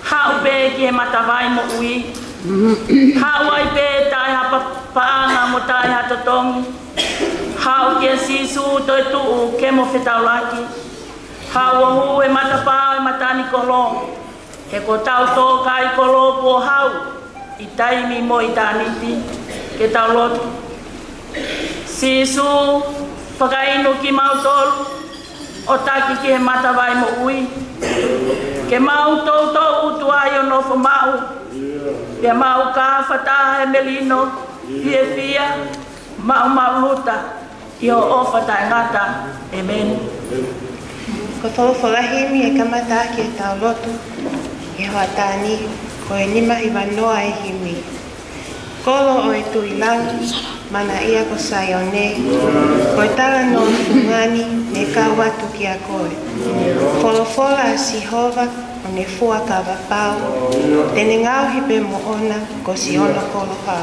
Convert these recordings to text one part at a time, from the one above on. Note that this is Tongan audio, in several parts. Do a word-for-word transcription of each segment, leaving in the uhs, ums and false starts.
Haʻu pē ki he matavai moʻui. Haʻu ai pē taʻe ha pa-, paʻanga mo taʻe ha totongi. Haʻu kia Sīsū toetuʻu ke mo fetaulaki. Haʻu ʻo hū he matapā ʻo e matanikolo. He ko tautolu kai kolo pōhau ʻi taimi mo ʻitāniti ke tau lotu. Sīsū, fakainu kimautolu ʻo taki ki he matavai moʻui. Ke mau toutou ʻutu ai ʻo nofo maʻu. Pea mau ka fata he melino, fiefia, maʻumaʻuluta, ʻi hoʻo ʻofa taʻengata. ʻĒmeni. Ko e folofola himi ʻe kamata ʻaki ʻetau lotu ʻi he hoʻatā ni, ko e nima hiva noa ʻo e himi. Kolo ʻo e tuʻi langi, manaʻia ko Saione, ko e talanoa fungani ne kau atu kia koe. Folofola ʻa Sihova, ʻo ne fuakava pau, te ne ngaohi pē moʻona, ko siʻono koloa.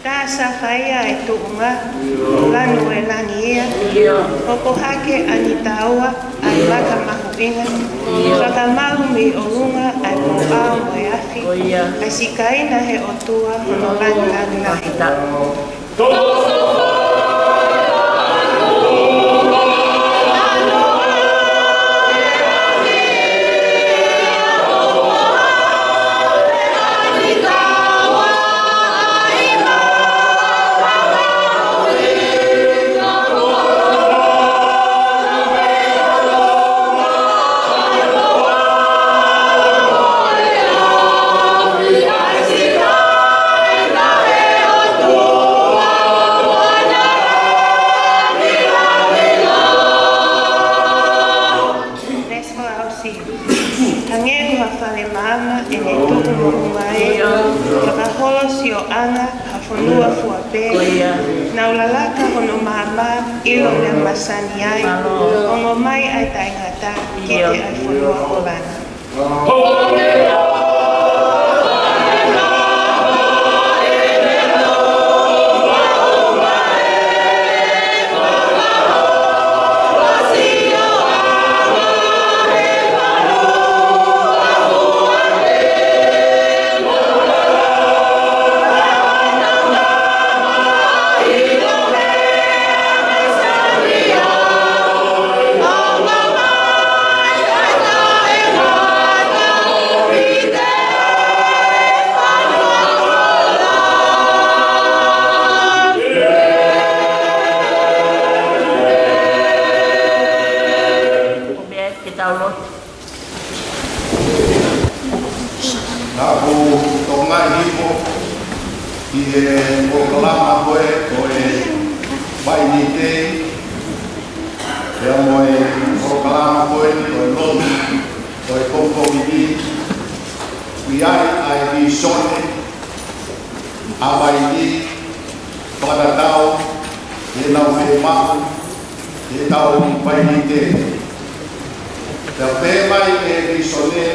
Ka safaia e tuʻunga, lanu e langi ia, hoko hake ʻa Nitaua, ʻa e vaka mahuʻinga, fakamalu mei ʻolunga, ʻa e moʻao mo e afi, ʻa e sikaina he ʻOtua, hono langilangi lahi. Hangē ko ha fale maama ʻene tuʻu mo ʻumaʻā, fakaholo sioʻanga ha fonua fua pē. Nau lalaka hono maama, ʻilo meʻa masani ai, ongo mai ʻa e taʻengata, kiate ʻa e fonua ʻo lana. Naʻa ku tokangaʻi hifo ʻi he polokalama ko ē, ko e Vainī Tei, pea mo e polokalama ko eni, ko e lotu, ko e kongokongi ni, ʻi ai ʻa e vīsone ʻa Vainī, fakatatau ki heʻenau fiemaʻu ʻi heʻetau Vainī Tei. Pea pehē mai ʻe he vīsone,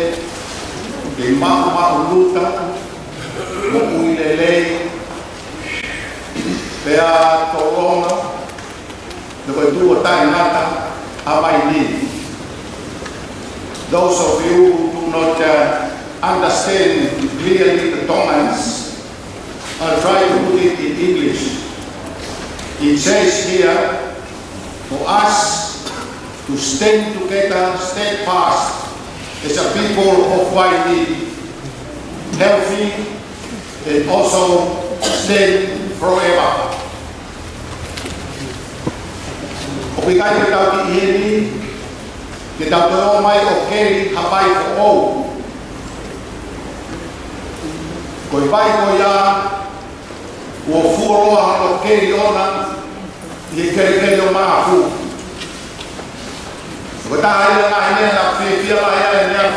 ke maʻumaʻuluta, moʻui lelei, pea tolonga, pea ko e tuʻu ʻo taʻengata ʻa Vainī. Those of you who do not, uh, understand clearly the Tongans, I'll try to put it in English. It says here, for us to stand together, steadfast as a people of Vainī, healthy and also stand forever. ʻOku ʻikai ke tau kiʻi heni, ke tau toe ō mai ʻo keli ha vai foʻou. Ko e vai ko ia, kuo fuoloa hono keli ʻona, ʻi he kelekele ʻo Maʻafu. Ko e taha ia e ngaahi meʻa naʻe fiefia lahi ai e meʻa,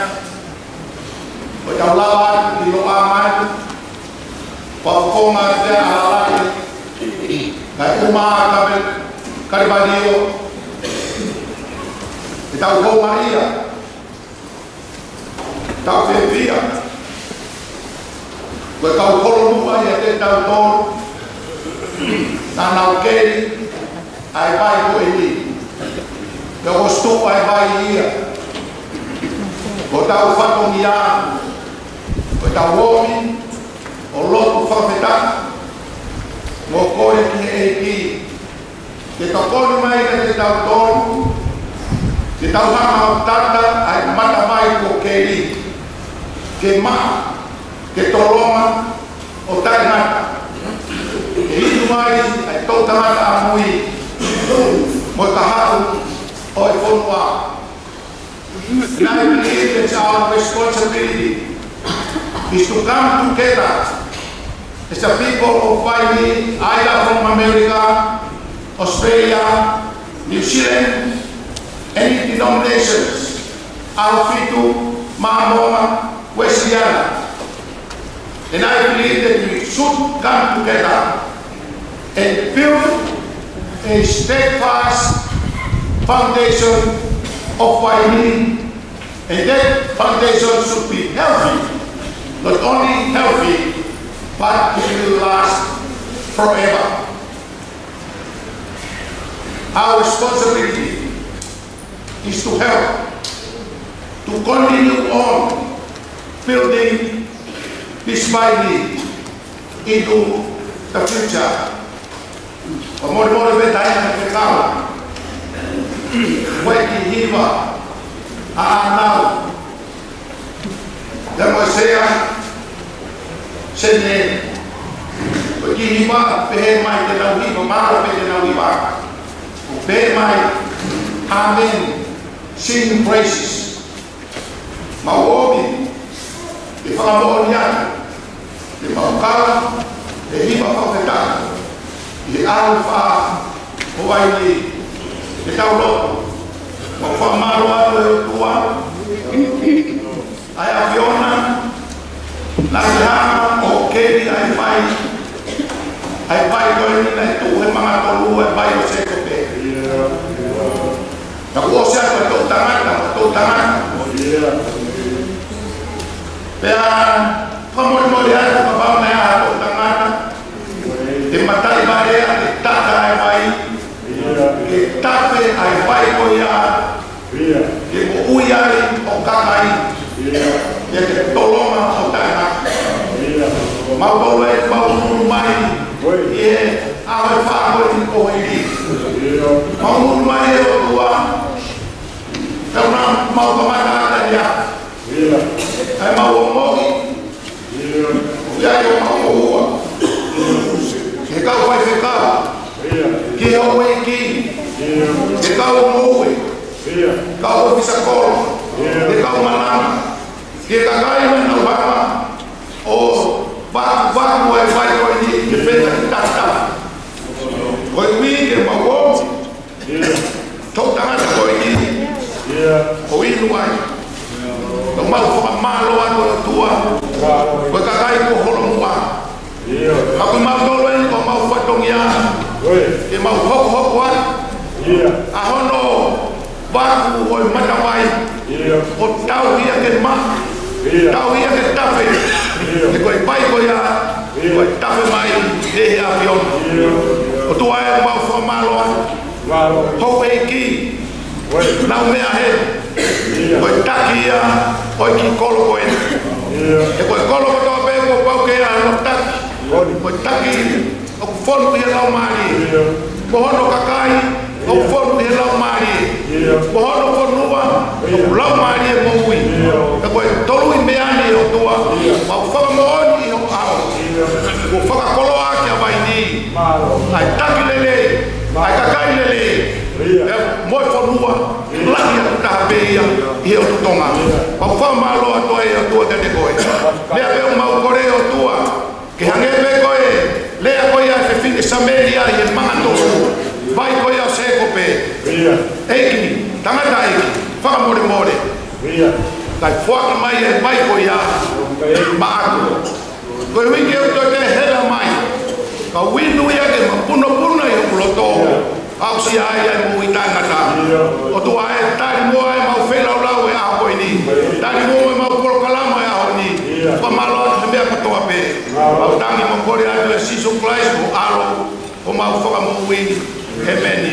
ko ʻetau lava atu ki Loʻau mai, ko e konga pē ʻa Lalake, kae ʻumaʻā ʻa Kalivalio, ʻetau houngaʻia, ʻetau fiefia. Ko e kau kolomuʻa ʻiate kitautolu naʻa nau kei ʻa e vai ko eni. Pea ʻoku ʻosi tuʻu ʻa e vai ia. Ko hotau fatongia, ko ʻetau omi ʻo lotu fakafetaʻi mo kole ki he ʻEiki ke tokoni mai kiate kitautolu, ke tau hanga ʻo tata ʻa e matavai kuo keli, ke maʻa, ke tolonga ʻo taʻengata, ke inu mai ʻa e toʻutangata ʻamui mo e kahaʻu ʻo e fonua. And I believe that our responsibility is to come together as the people of Vainī, either from America, Australia, New Zealand, any denominations, ʻAhofitu, Māmonga, Uēsiliana. And I believe that we should come together and build a steadfast foundation of Vainī. And that foundation should be healthy, not only healthy, but it will last forever. Our responsibility is to help to continue on building this Vainī into the future. Fakamolemole pē taina ke kau. Fai ki he hiva ʻa ʻAnau. Pea mo e Sea Senē. Ko e kiʻi hiva, pehē mai te nau hiva, mālō pē te nau hiva. ʻO pehē mai, Amen. Sing praises. Mau omi ke fakamoʻoni atu, ke mau kau he hiva fakafetaʻi ʻi he ʻAho Fā ʻo Vainī. Ke tau lotu. Mau fakamālō atu ʻe ʻOtua ʻa e ʻAfiona naʻa ke hanga ʻo keli ʻa e vai, ʻa e vai ko eni naʻe tuʻu he manga tolu, ʻa e vai ʻo Sēkope. Naʻa kuo ʻosi ʻa e toʻutangata, toʻutangata. Pea fakamolemole atu kapau naʻe ʻi ai ha toʻutangata, ke mataʻi vale ʻa e tata ʻa e vai, ke tafe ʻa e vai ko ia, ke moʻui ai ʻa e kakai, ke tolonga ʻo taʻengata. Mau kole, mau ʻunuʻunu mai ʻi he ʻaho ʻe fā ko eni ʻo e ʻEiki. Mau ʻunuʻunu mai ʻe ʻOtua, tau na mau kamata ʻa ia. ʻA e mau ongoʻi, ʻoku ʻi ai ʻo mau moʻua. He kau faifekau, ki he houʻeiki, he kau ongoue, kau ʻōfisa kolo, he kau malanga, ki he kakai naʻa nau hanga ʻo vakuvaku ʻa e vai ko eni ke fetaʻi tata. Ko e ʻuhi ke mau ō, toʻutangata ko eni, ʻo inu ai. Ka mau fakamālō atu ʻOtua, ko e kakai kuo holomua. Ka ko kimautolu eni ko homau fatongia, ke mau hokohoko atu ʻa hono vaku ʻo e matavai, ʻo tauhi ia ke maʻa, tauhi ia ke tafe. He ko e vai ko ia, ko e tafe mai ʻe he ʻAfiona. ʻOtua ē, mau fakamālō atu. Houʻeiki, nau meʻa hē, ko e taki ia ʻo e kiʻi kolo ko eni. He ko e kolo kotoa pē kuo pau ke ʻi ai hono taki, ko e taki ʻoku fonu ʻi he Laumālie. Mo hono kakai ʻoku fonu ʻi he Laumālie. Mo hono fonua ʻoku laumālie moʻui. He ko e toluʻi meʻa ni ʻOtua, mau fakamoʻoni ʻi ho ʻao, kuo fakakoloa ʻaki ʻa Vainī ʻa e taki lelei, ʻa e kakai lelei, pea mo e fonua lahi ʻoku taha pē ia ʻi he ʻotu Tonga. Mau fakamālō atu ai ʻOtua kiate koe. Meʻa pē ʻoku mau kole ʻOtua, ke hangē pē ko e lea ko ia ʻa e fefine Samēlia ʻi he manga tolu, vai ko ia ʻo Sēkope. ʻEiki, tangataʻeiki, Fakamolemole. Kae foaki mai e vai ko ia maʻaku. Koeʻuhi ke u toe hela mai, ka u inu ia ke mapunopuna ʻi hoku loto, aʻusia ai ʻa e moʻui taʻengata. ʻOtua ē, tali muʻa ʻemau feilaulau ʻo e ʻaho ko eni. Tali muʻa ʻemau polokalama ʻo e ʻaho ni. Fakamālō atu he meʻa kotoa pē. Mau tangi mo kole atu ʻia Sīsū Kalaisi ko ho ʻAlo, ko homau Fakamoʻui. ʻĒmeni.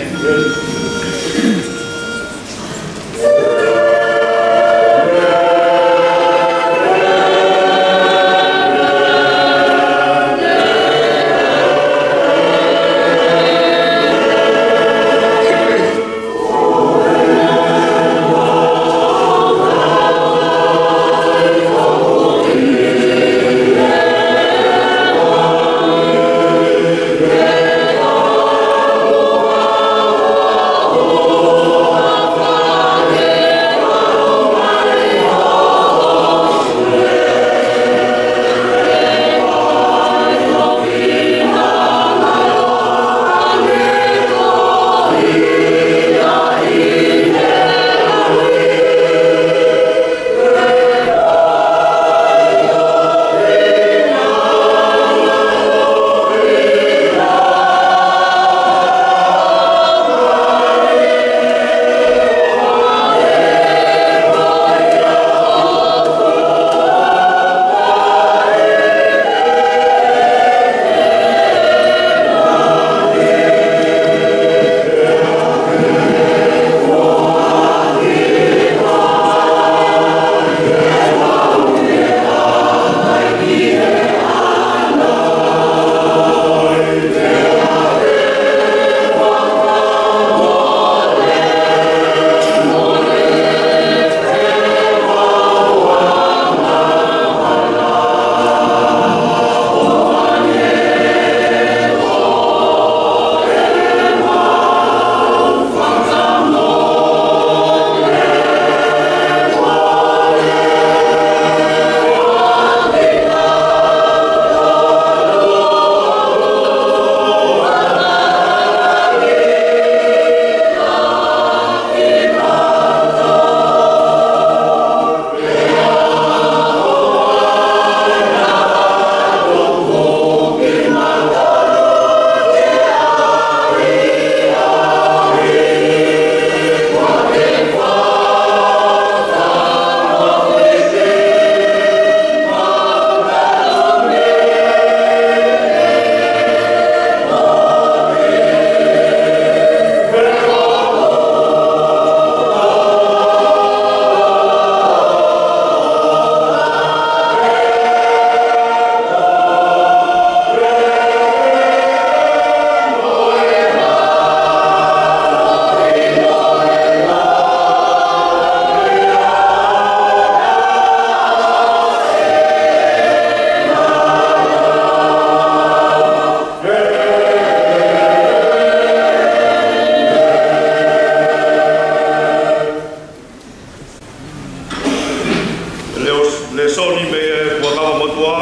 Leo-, lēsoni mei he Fuakava Motuʻa,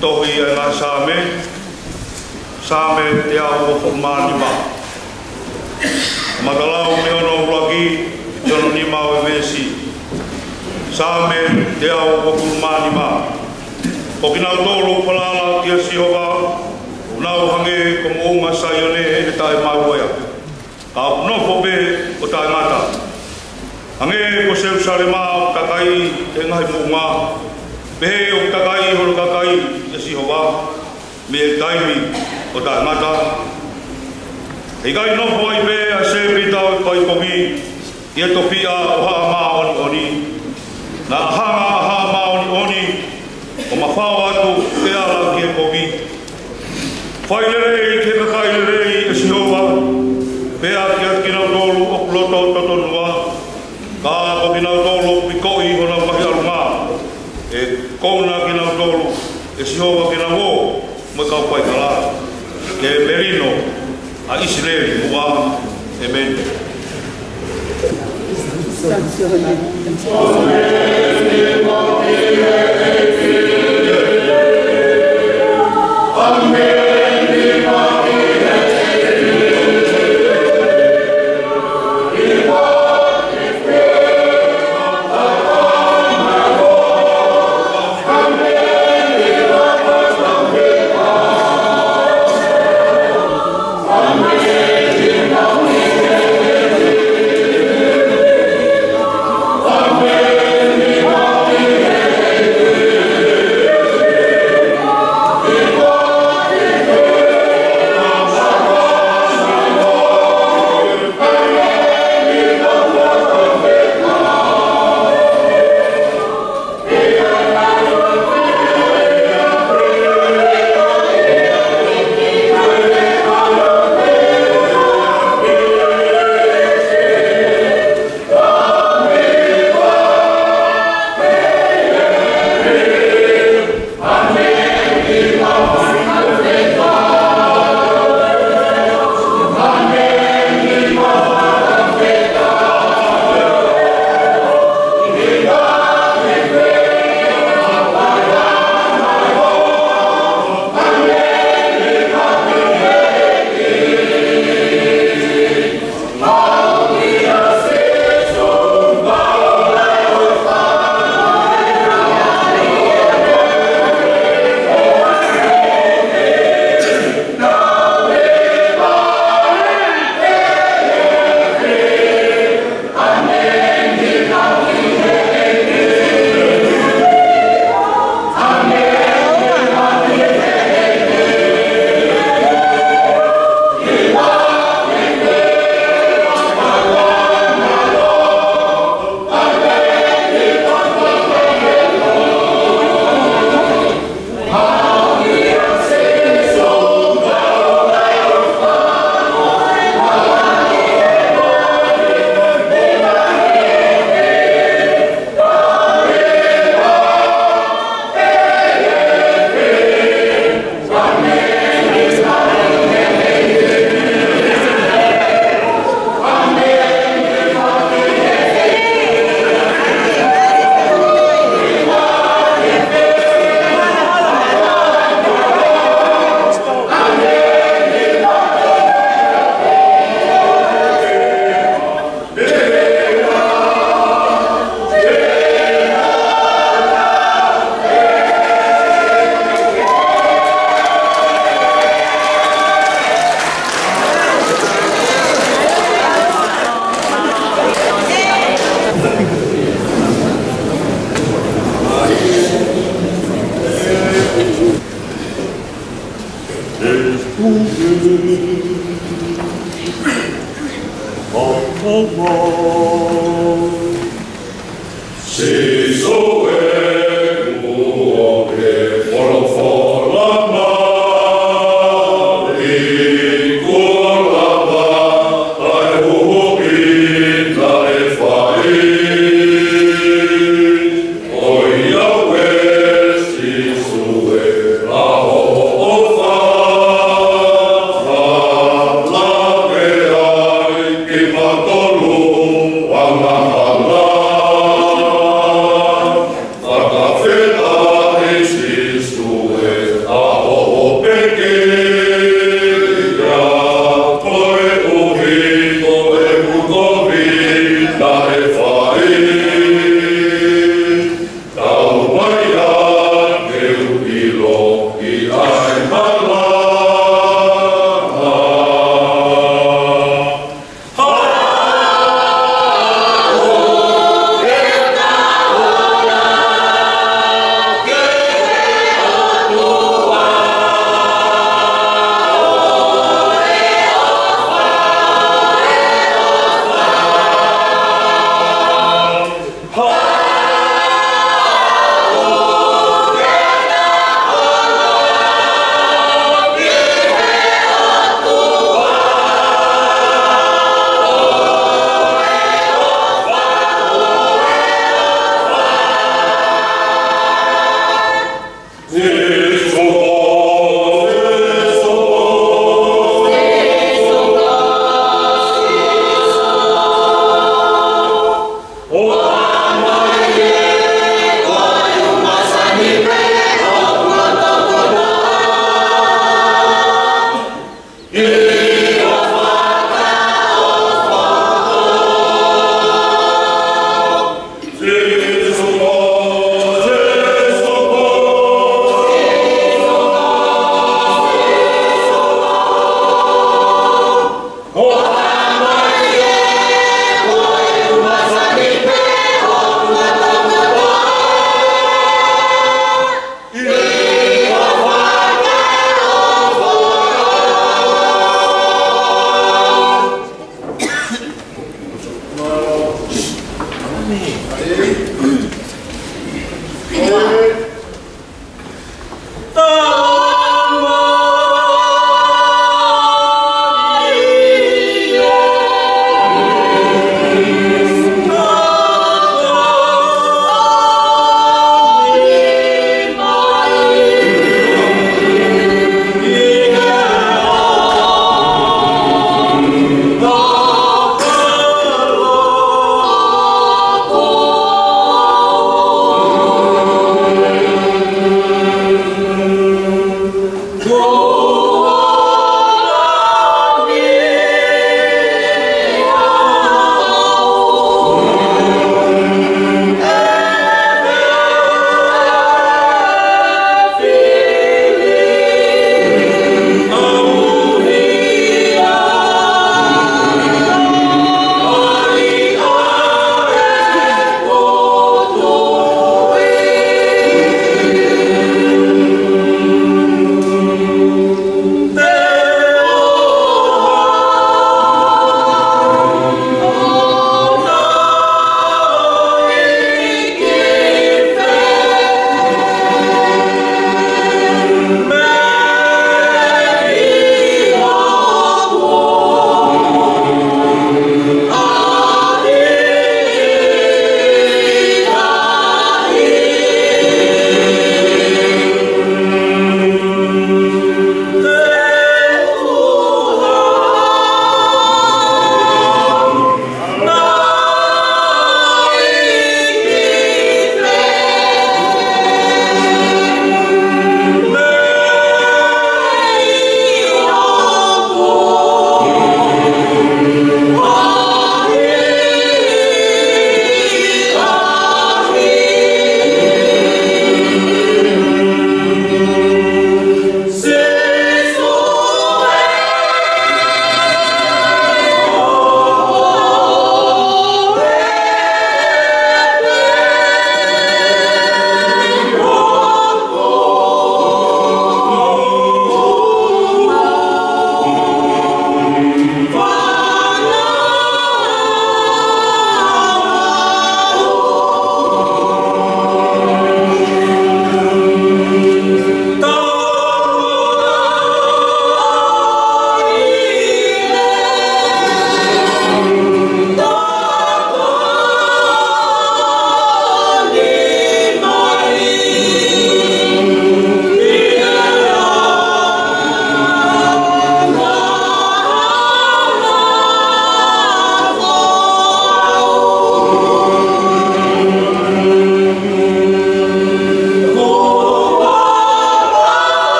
tohi ʻa e ngaahi Saame, Saame teau uofulu mā nima. Kamata lau mei hono ʻuluaki ki hono nima ʻo e veesi. Saame teau uofulu mā nima. Ko kinautolu ʻoku falala kia Sihova, ʻoku nau hangē ko Moʻunga Saione ʻe taʻemaau ia, ka ʻoku nofo pē ʻo taʻengata. Hangē ko Selusalema ʻoku takai ʻi he ngaahi moʻunga, pehē ʻoku takai hono kakai ʻia Sihova mei he taimi ʻo taʻengata. ʻE ʻikai nofo ai pē ʻa Sēpita ʻo e Paikovi ʻi he tofiʻa ʻo Haʻa Māʻoniʻoni? Naʻa hanga ʻa Haʻa Māʻoniʻoni ʻo mafao atu ʻi he ala ki he kovi. Fai lelei ki he kakai lelei ʻe Sihova, pea kiate kinautolu ʻoku loto totonua. Ka ko kinautolu ʻoku pikoʻi honau ngaahi ʻalunga, ʻe kouna kinautolu ʻe Sihova ke nau ō mo e kau faikala, ke melino ʻa ʻIsileli muʻa. ʻĒmeni.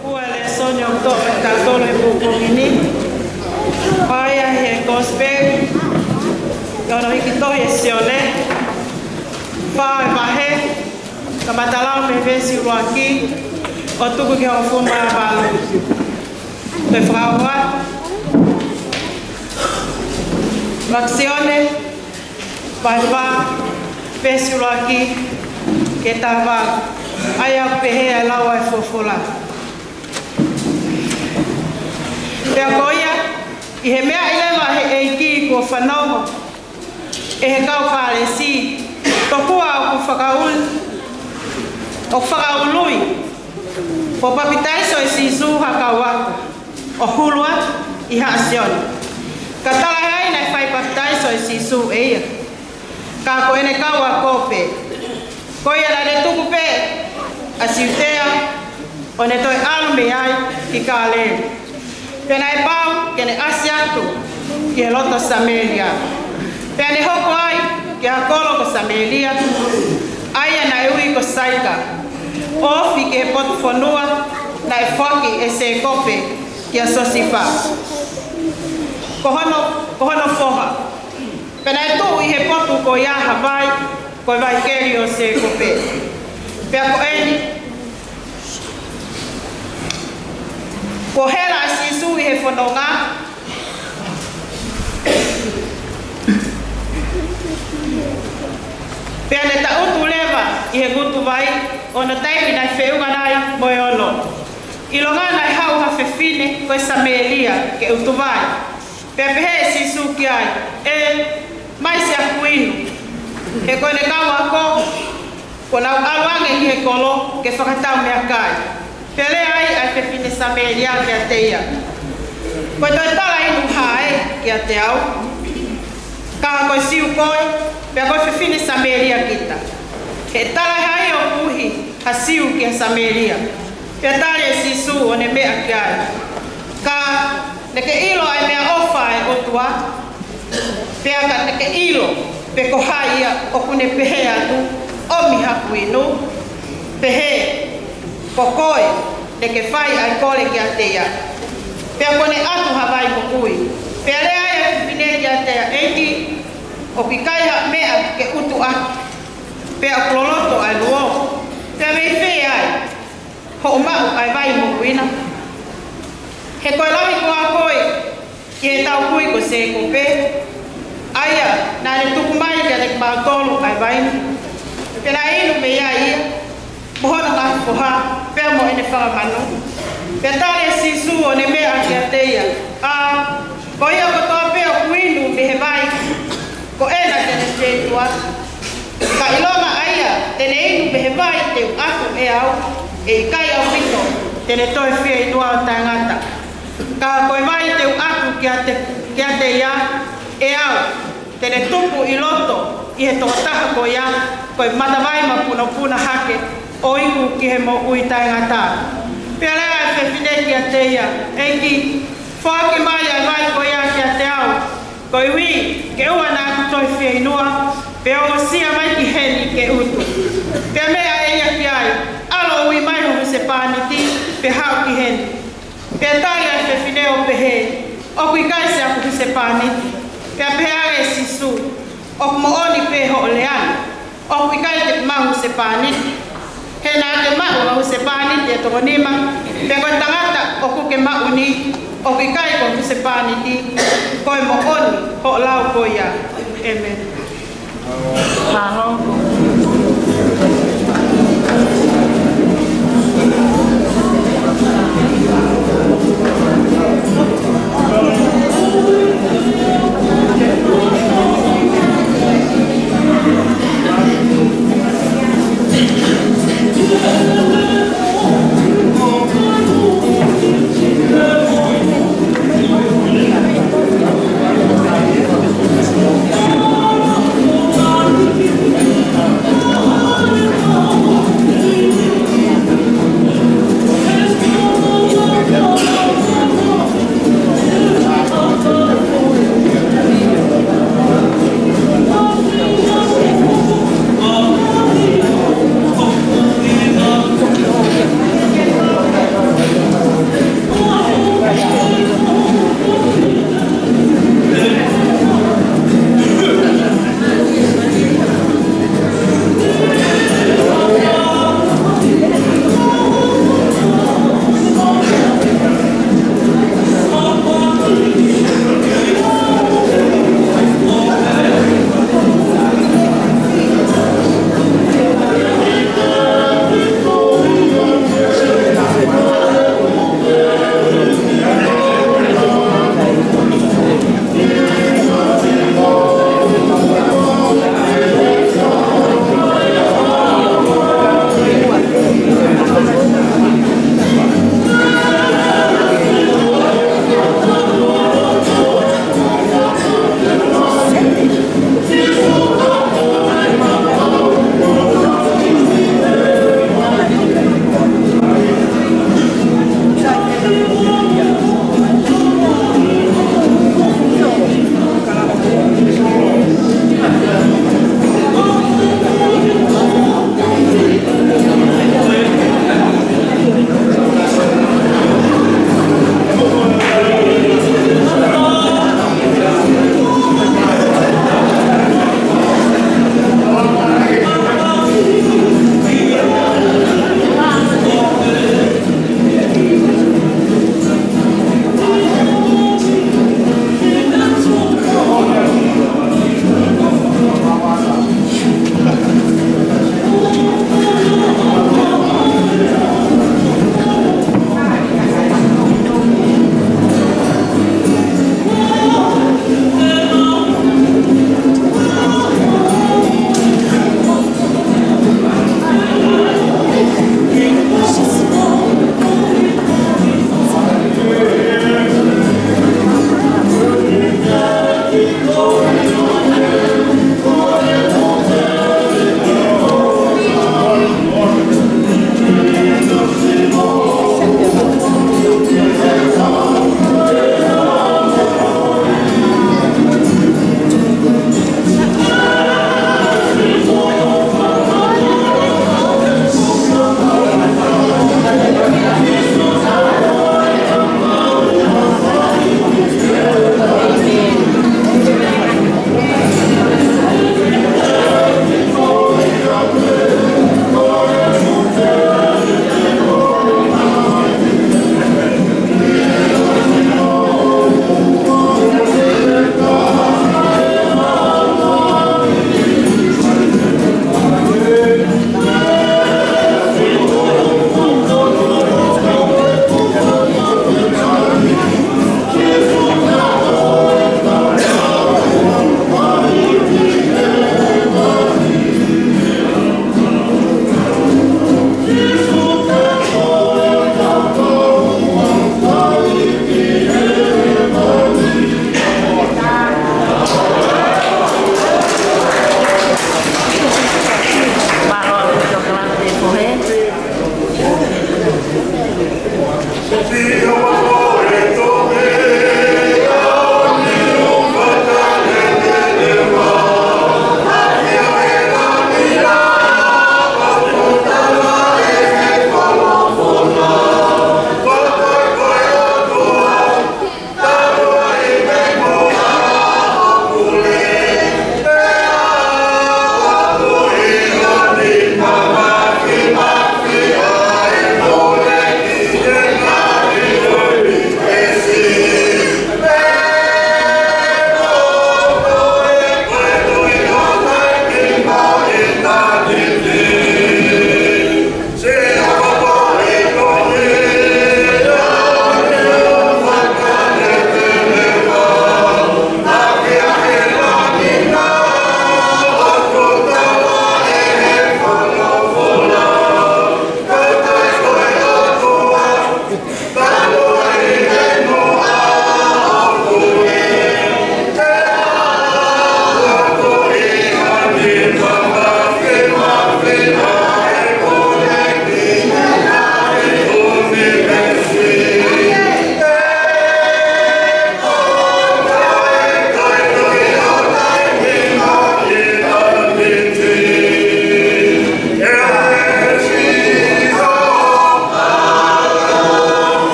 Ko e lēsoni ʻoku toʻo ʻe kitautolu he pongipongi ni, ʻoku ʻi he Kosipeli ʻi hono hiki tohi ʻe Sione, fā ʻo e vahe, kamata lau mei he veesi ʻuluaki ʻo tuku ki he hongofulu mā valu. Toe fakaʻosi atu. ʻUluaki Sione, vahe fā, veesi ʻuluaki ki he taha valu, ʻa ia ʻoku pehē ʻa e lau ʻa e folofola. Pea ko ia, ʻi he meʻa ʻi leva he ʻEiki kuo fanongo ʻe he kau Fālesi, tokua ʻoku fakaul-, ʻoku fakaului, kuo papitaiso ʻe Sīsū ha kau ako, ʻo hulu atu ʻi haʻa Sione. Ka talaʻehai naʻe fai papitaiso ʻe Sīsū ʻe ia, ka ko ʻene kau ako pē. Ko ia naʻa ne tuku pē ʻa Siutea, ʻo ne toe ʻalu mei ai ki Kāleli. Pea naʻe pau ke ne ʻasi atu ki he loto Samēlia. Pea ne hoko ai ki ha kolo ko Samēlia, ʻa ia naʻe ui ko Saika, ʻo ofi ki he potu fonua naʻe foaki ʻe Sēkope kia Siosifa, ko hono, ko hono foha. Pea naʻe tuʻu ʻi he potu ko ia ha vai, ko e vai keli ʻo Sēkope. Pea ko eni, kuo hela ʻa Sīsū ʻi he fononga, pea ne taʻutu leva ʻi he ngutu vai, ʻo ne taimi naʻe feʻunga ai mo e ono. ʻIlonga naʻe haʻu ha fefine ko e Samēlia ke utu vai. Pea pehē ʻe Sīsū ki ai, ʻE, mai siʻaku inu. He ko ʻene kau ako kuo nau ʻalu ange ki he kolo ke fakatau meʻakai. Pea lea ai ʻa e fefine Samēlia kiate ia, Ko e toe tala inu hā ē kiate au, ka ko e Siu koe, pea ko e fefine Samēlia kita? He talaʻehai ʻoku ʻuhi ha Siu ki ha Samēlia. Pea tali ʻe Sīsū ʻo ne meʻa ki ai, Ka ne ke ʻilo ʻa e meʻaʻofa ʻa e ʻOtua, pea ka ne ke ʻilo pe ko hai ia ʻoku ne pehē atu, ʻOmi haku inu, pehē, Ko koe, ne ke fai ʻa e kole kiate ia. Pea kuo ne ʻatu ha vai moʻui. Pea lea ai ʻa e fefine kiate ia, ʻEiki, ʻoku ʻikai ha meʻa ke utu ʻaki, pea ʻoku loloto ʻa e luo. Pea mei fē ai hoʻo maʻu ʻa e vai moʻui na? He ko e lahi koā koe ki heʻetau kui ko Sēkope, ʻa ia naʻa ne tuku mai kiate kimautolu ʻa e vai ni? Pea naʻe inu mei ai ia, mo hono ngaahi foha, pea mo ʻene fanga manu. Pea tali ʻe Sīsū ʻo ne meʻa kiate ia, ʻA, ko ia kotoa pē ʻoku inu mei he vai ko ena te ne fie inu atu. Ka ʻilonga ʻa ia te ne inu mei he vai te u ʻatu ʻe au, ʻe ʻikai ʻaupito te ne toe fie inu ʻo taʻengata. Ka ko e vai te u ʻatu kiate, kiate ia ʻe au, te ne tupu ʻi loto ʻi he tokotaha ko ia, ko e matavai mapunopuna hake, ʻo iku ki he moʻui taʻengata. Pea lea ʻa e fefine kiate ia, ʻEiki, foaki mai ʻa e vai ko ia kiate au, koeʻuhi ke ʻoua naʻa ku toe fie inu, pea ongosia mai ki heni ke utu. Pea meʻa ʻe ia ki ai, ʻAlu ʻo ui mai ho husepāniti, pea haʻu ki heni. Pea tali ʻa e fefine ʻo pehē, ʻOku ʻikai siʻaku husepāniti. Pea pehē ange ʻe Sīsū, ʻOku moʻoni pē hoʻo lea ni, ʻoku ʻikai te ke maʻu husepāniti. He naʻa ke maʻu ha husepāniti ʻe toko nima, pea ko e tangata ʻoku ke maʻu ni, ʻoku ʻikai ko e husepāniti. Ko e moʻoni hoʻo lau ko ia. ʻĒmeni.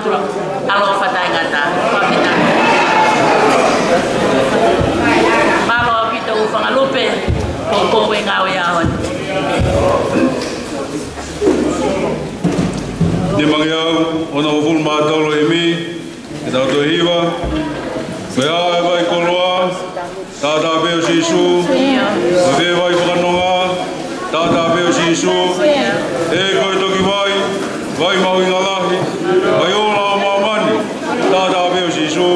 ʻAloʻofa taʻengata. Mālō ʻaupito ʻū fanga lupe, ko e ngāue ʻaho ni. Nimangeau onongofulu mā tolu ʻi he himi, ke tau toe hiva. Ko e ʻā ʻa e vaikoloa, taʻataʻa pē ʻo Sīsū. Ko e fē vai fakanonga, taʻataʻa pē ʻo Sīsū. ʻE ko e toki vai, vai mahuʻinga lahi, vai ola ʻo māmani, taʻataʻa pē ʻo Sīsū.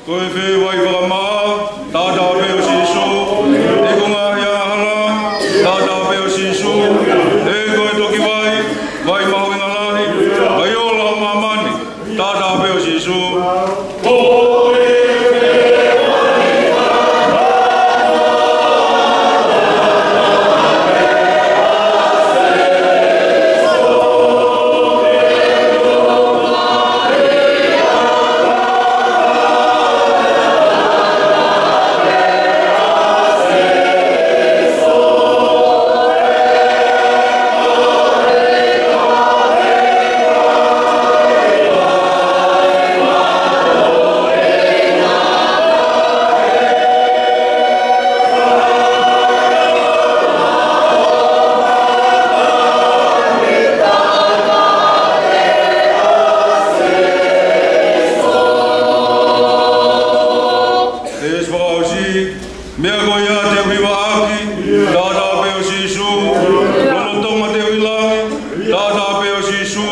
Ko e fē vai fakamaʻa, taʻataʻa pē ʻo Sīsū. ʻE ko e ngaahi angahala, taʻataʻa pē ʻo Sīsū. ʻE ko e toki vai, vai mahuʻinga lahi, vai ola ʻo māmani, taʻataʻa pē ʻo Sīsū. ʻE ʻosi fakaʻosi, meʻa ko ia te u hivaʻaki, taʻataʻa pē ʻo Sīsū. Lolotonga te u ʻi langi, taʻataʻa pē ʻo Sīsū.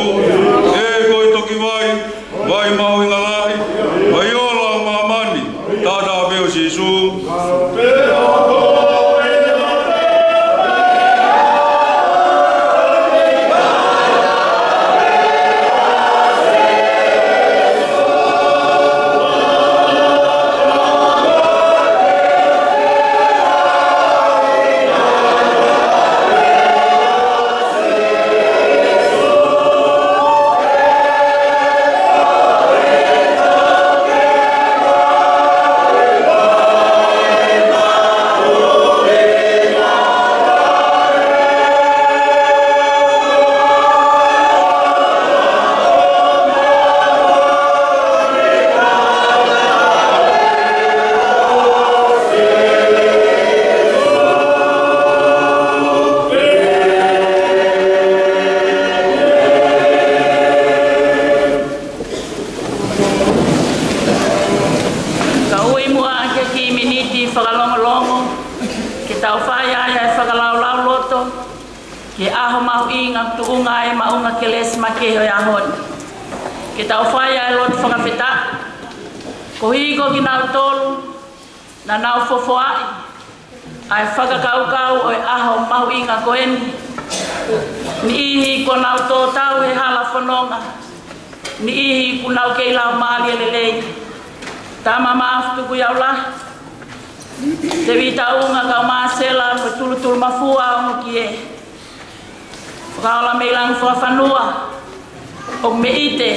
ʻE ko e toki vai, vai mahuʻinga lahi, vai ola ʻo māmani, taʻataʻa pē ʻo Sīsū. Ka ui muʻa ʻa e kiʻi miniti fakalongolongo, ke tau fai ai ʻa e fakalaulauloto ki he ʻaho mahuʻinga, tuʻunga ʻa e maʻunga kelesi makehe ʻo e ʻaho ni. Ke tau fai ʻa e lotu fakafetaʻi. Koeʻuhi ko kinautolu naʻa nau fofoaʻi ʻa e fakakaukau ʻo e ʻaho mahuʻinga ko eni. Niʻihi kuo nau tō tau he hala fononga. Niʻihi kuo nau kei lau mālie lelei. Tama Maʻafu Tukuiaula, Tēvita Unga, kau Māsela mo Tulutulumafua, ongo kie. Fakaola mei langi fakafanua, ʻoku meʻite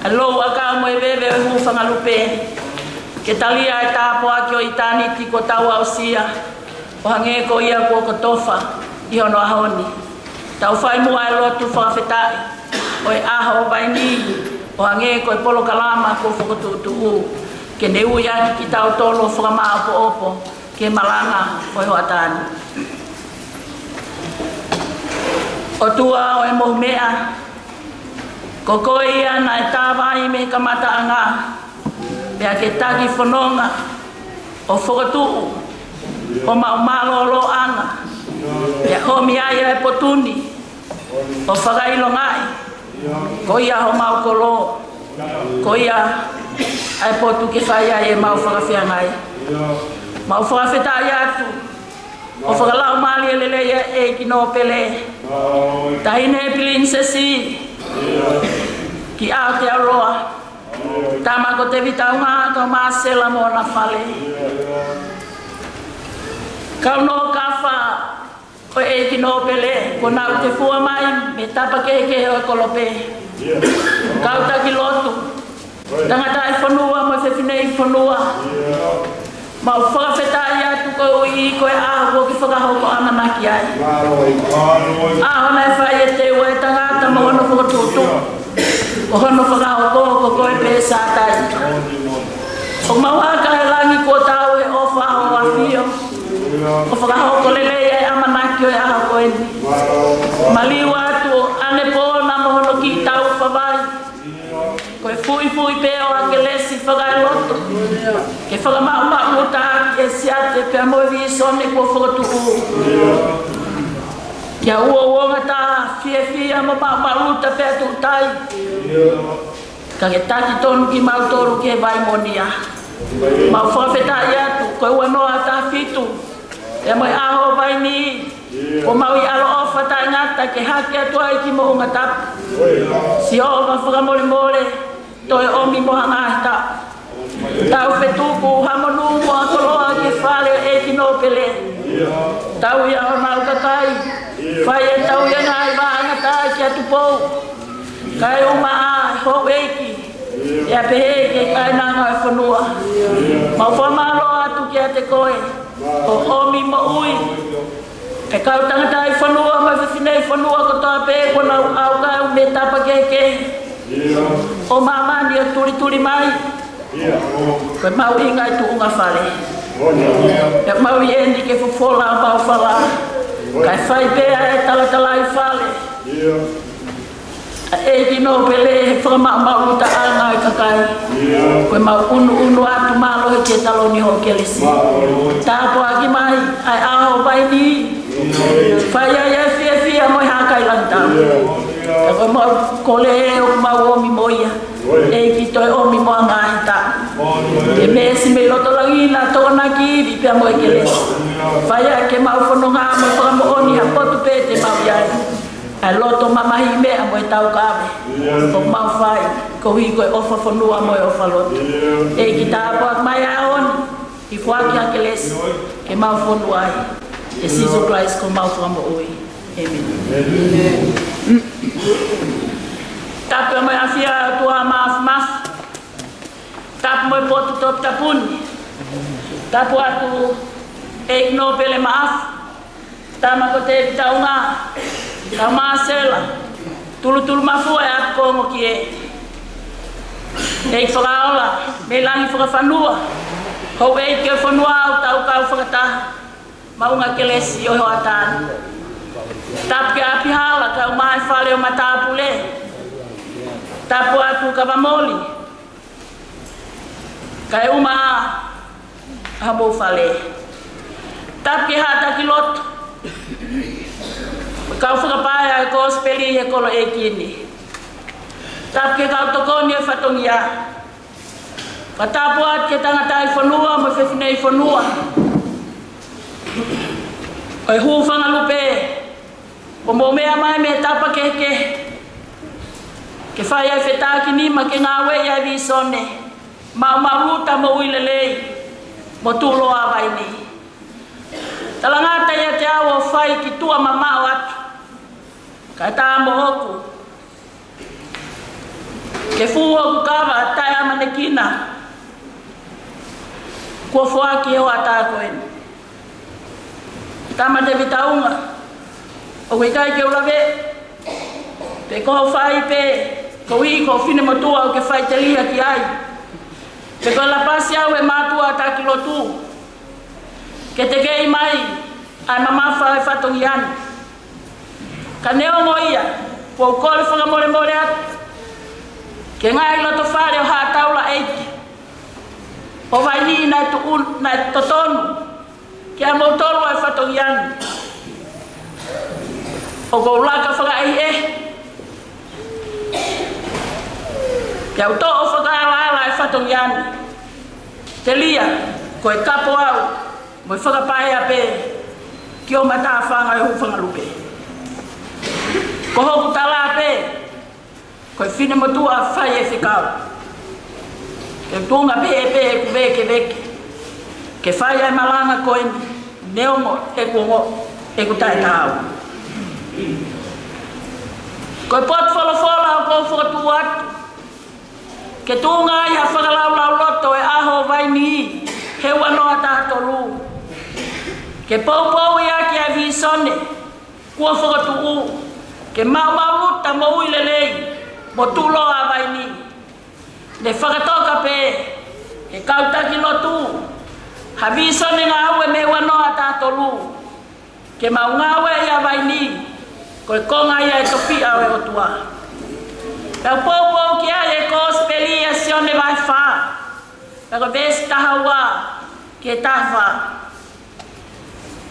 ʻa e louʻakau mo e veve ʻo e hūfanga lupe, ke talia ʻa e tāpuaki ʻo ʻitāniti kuo tau aʻusia, ʻo hangē ko ia kuo kotofa ʻi hono ʻaho ni. Tau fai muʻa ʻa e lotu fakafetaʻi ʻo e ʻaho ʻo Vainī, ʻo hangē ko e polokalama kuo fokotuʻutuʻu, ke ne ui ʻaki kitautolu ʻo fakamāʻopoʻopo ki he malanga ʻo e hoʻatā ni. ʻOtua ʻo e mohu meʻa, ko koe ia naʻe tā vai mei he kamataʻanga, pea ke taki fononga, ʻo fokotuʻu homau mālōlōʻanga, pea ʻomi ai ʻa e potu ni ʻo fakaʻilongaʻi Ko ia homau kolo. Ko ia ʻa e potu ke fai ai ʻemau fakafeangai. Mau fakafetaʻi atu ʻo fakalaumālie lelei ʻa e ʻEiki Nōpele, Taʻahine Pilinisesi ki Aotearoa, Tama ko Tevita Unga, kau Māsela mo hona fale. Kau Nōkafa ʻo e ʻEiki Nōpele, kuo nau tefua mai mei he tapa kehekehe ʻo e kolope. Kau taki lotu, tangataʻi fonua mo e fefineʻi fonua. Mau fakafetaʻi atu koeʻuhi ko e ʻaho kuo ke fakahoko ʻamanaki ai. ʻAho naʻe fai ʻe Teu ʻa e tangata mo hono fokotuʻutuʻu, ko hono fakahoko ko koe pē Sātai. ʻOku mau haka he langi kuo tau he ʻofa ʻa ho ʻAfio ʻo fakahoko lelei ʻa e ʻamanaki ʻo e ʻaho ko eni. Maliu atu ʻa ʻAnepō na mo hono kiʻi taufa vai. Ko e fuʻifuʻi pē ʻo ʻAkelesi fakaeloto ke fakamaʻumaʻuluta ʻaki e siate pea mo e vīsone kuo fokotuʻu. Kia uouongata, fiefia mo maʻumaʻuluta pea tuʻutai. Ka ke taki tonu kimautolu ki he vai moʻonia. Mau fakafetaʻi atu ko e ua noa taha fitu, pea mo e ʻaho vaini, kuo mau ʻi he ʻaloʻofa taʻengata ke hake atu ai ki Moʻunga Tapu. Sihova fakamolemole, toe ʻomi mo ha ngaahi taʻu. Tau fetuku ha monū mo ha koloa ki he fale ʻo e ʻEiki Nōpele. Tauhi ʻa honau kakai, fai ʻetau ia ngaahi vānanga taʻaki atu pou. Kae ʻumaʻā e houʻeiki, pea pehē ki he kainanga ʻo e fonua. Mau fakamālō atu kiate koe, ʻo ʻomi moʻui ʻa e kau tangataʻi fonua mo e fefineʻi fonua kotoa pē kuo nau ʻaukau mei he tapa kehekehe ʻo māmani ʻo tulituli mai. Ko e mahuʻinga e tuʻunga fale. Pea mau ʻi heni ke fofola homau fala, kae fai pē ʻa e talatalaifale ʻa e ʻEiki Nōpele he fakamaʻumaʻulutaʻanga ʻo e kakai. Ko e mau ʻunuʻunu atu mālohi ki he taloni hoʻo kelesi. Tāpuaki mai ʻa e ʻaho vaini, fai ai ʻa e fiefia mo e hākailangitau. Ka ko e mau kole ʻoku mau ʻomi mo ia, ʻEiki, toe ʻomi mo ha ngaahi taʻu. Ke meesi mei loto langi na, tokonaki ivi pea mo e kelesi. Fai ai ke mau fononga mo e fakamoʻoni ha potu pē te mau ʻi ai. ʻA e loto mamahi meʻa mo e taukave ʻoku mau fai, koeʻuhi ko e ʻofa fonua mo e ʻofa lotu. ʻEiki, tāpuaki mai ʻa e ʻaho ni, ʻi he foaki ʻa e kelesi ke mau fonu ai. ʻIa Sīsū Kalaisi ko homau Fakamoʻui. ʻĒmeni. Tapu mo e ʻafio ʻa e ʻOtua Māfimafi. Tapu mo e potu toputapu ni. Tapu atu ʻEiki Nōpele Maʻafu, Tama ko Tēvita Unga, kau Māsela, Tulutulumafua ʻa e Apikongo ki he ʻEiki Fakaola mei langi fakafanua, houʻeiki ʻo e fonua ʻoku tau kau fakataha, maʻunga kelesi ʻo e hoʻatā ni. Tapu ki he ʻapi hala kae ʻumaʻā e fale ʻo matāpule. Tapu atu Kavamoli, kae ʻumaʻā ʻa homou fale. Tapu ki he haʻa taki lotu, kau fakapaea ʻa e kosipeli ʻi he kolo ʻeiki ni. Tapu ki he kau tokoni ʻo e fatongia. Fakatapu atu ki he tangataʻi fonua mo e fefineʻi fonua ʻo e hūfanga lupe, ʻoku mou meʻa mai mei he tapa kehekehe ke fai ʻa e fetākinima ke ngāueʻi ʻa e vīsone maʻumaʻuluta moʻui lelei mo tuʻuloa vaini. Talangata ʻiate au ʻo fai ki tuʻa mamaʻo atu, kae tā moʻoku ke fū hoku kava taʻeʻamanekina kuo foaki he hoʻatā ko eni. Tama Tēvita Unga, ʻoku ʻikai ke u lave, pe ko hoʻo fai pē, koeʻuhi ko ho finemotuʻa ʻoku ke faʻiteliha ki ai, pe ko e lapasi au ʻe he mātuʻa taki lotu ke tekeʻi mai ʻa e mamafa ʻo e fatongia ni. Ka neongo ia, ʻoku ou kole fakamolemole atu ki he ngaahi loto fale ʻo haʻa taulaʻeiki ʻo vaini naʻe tuʻu, naʻe totonu kiate kimoutolu ʻa e fatongia ni. ʻOku ou laka fakaʻehiʻehi Te u toʻo fakaalaala e fatongia ni, telia ko e kapo au mo e fakapaea pē ki ho matāfanga ʻo e hūfanga lupe. Ko hoku tala pē ko e finemotuʻa fai e fekau. Ke tuʻunga pē ʻe pē ʻeku vēkeveke ke fai ai e malanga ko eni, neongo ʻeku ongo ʻeku taʻetaau. Ko e potu folofola ʻoku ou fokotuʻu atu ke tuʻunga ai ha fakalaulauloto ʻo e ʻaho vaini he ua noa taha tolu, ke poupouʻi ʻaki ʻa e vīsone kuo fokotuʻu, ke maumau ʻuta moʻui lelei mo tuʻuloa vaini. Ne fakatoka pē ʻe he kau taki lotu ha vīsone ngāue mei he ua noa taha tolu, ke mau ngāueʻi ʻa vaini ko e konga ia ʻo e tofiʻa ʻo e ʻOtua. Pea poupou ki ai e Kosipeli ʻa Sione vahe fā, pea ko e veesi taha ua ki he taha fā.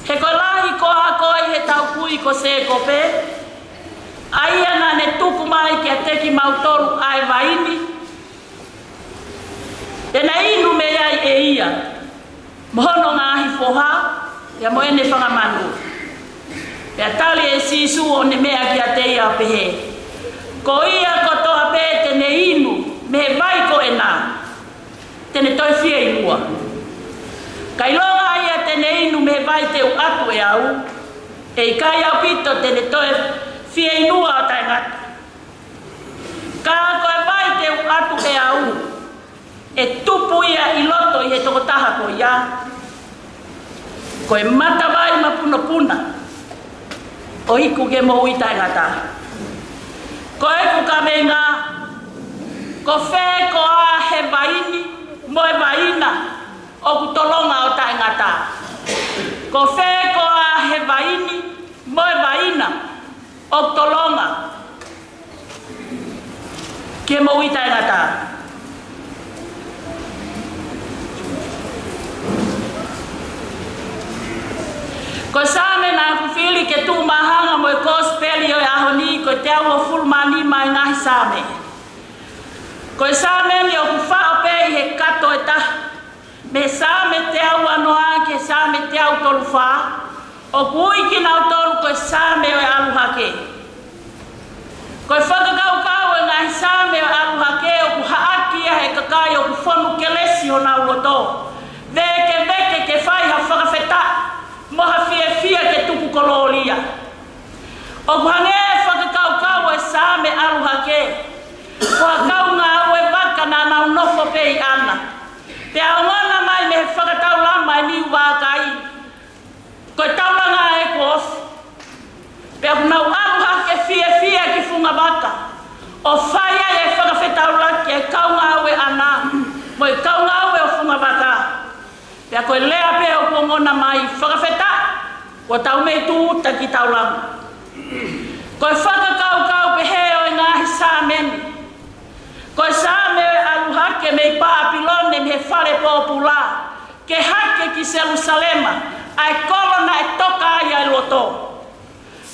He ko e lahi ko ā koe ʻi he tauhi ko Sēkope, ʻa ia naʻa ne tuku mai kiate kimautolu ʻa e vaini, te ne inu mei ai ʻe ia mo hono ngaahi foha, pea mo ʻene fanga manu. Pea tali ʻe Sīsū ʻo ne meʻa kiate ia ʻo pehē, ko ia kotoa pē te ne inu mei he vai ko ena, te ne toe fieinua. Ka ʻilonga ia te ne inu mei he vai te u ʻatu ʻe au, ʻe ʻikai ʻaupito te ne toe fieinua ʻo taʻengata. Ka ko e vai te u ʻatu ʻe au, ʻe tupu ia ʻi loto ʻi he tokotaha ko ia, ko e matavai mapunopuna, ʻo iku ke moʻui taʻengata. Ko ʻeku kaveinga, ko fē koā he vaini mo e vaina ʻoku tolonga ʻo taʻengata? Ko fē koā he vaini mo e vaina ʻoku tolonga ke moʻui taʻengata? Ko e Saame naʻa ku fili ke tuʻu māhanga mo e Kosipeli ʻo e ʻaho ni, ko e teau hongofulu mā nima ʻi he ngaahi Saame. Ko e Saame ni ʻoku faʻo pē ʻi he kato ʻe taha, mei he Saame teau uanoa ki he Saame teau tolu fā, ʻoku ui kinautolu ko e Saame ʻo e ʻalu hake. Ko e fakakaukau ʻo e ngaahi Saame ʻo e ʻalu hake, ʻoku haʻaki ia ʻe he kakai ʻoku fonu kelesi honau loto, vēkeveke ke fai ha fakafetaʻi mo ha fiefia ke tuku kolōlia. ʻOku hangē e fakakaukau ʻo e Saame ʻalu hake ko ha kau ngāue vaka naʻa nau nofo pē ʻi ʻana, pea ongona mai mei he fakataulama ʻe niu vākai, ko e taulanga ē kuo ofi. Pea ʻoku nau ʻalu hake fiefia ki fungavaka, ʻo fai ai e fakafetaulaki e kau ngāue ʻana mo e kau ngāue ʻo fungavaka. Pea ko e lea pē ʻoku ongona mai, fakafetaʻi, kuo tau mei tūʻuta ki taulanga. Ko e fakakaukau pehē ʻo e ngaahi Saame ni, ko e Saame ʻo e ʻalu hake mei Papilone mei he fale pōpula ke hake ki Selusalema, ʻa e kolo naʻe toka ai ʻa e loto.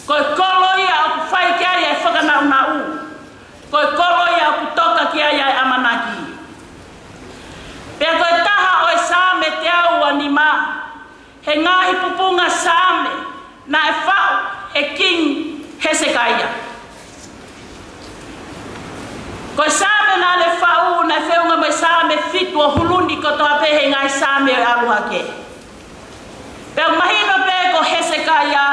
Ko e kolo ia ʻoku fai ki ai e fakanaʻunaʻu. Ko e kolo ia ʻoku toka ki ai ʻa e ʻamanaki. Pea ko e taha ʻo e Saame teau uanima he ngaahi pupunga Saame naʻe faʻu ʻe Kingi Hesekaia. Ko e Saame naʻa ne faʻu naʻe feʻunga mo e Saame fitu ʻo e hulu ni kotoa pē he ngaahi Saame ʻo e ʻalu hake. Pea mahino pē ko Hesekaia,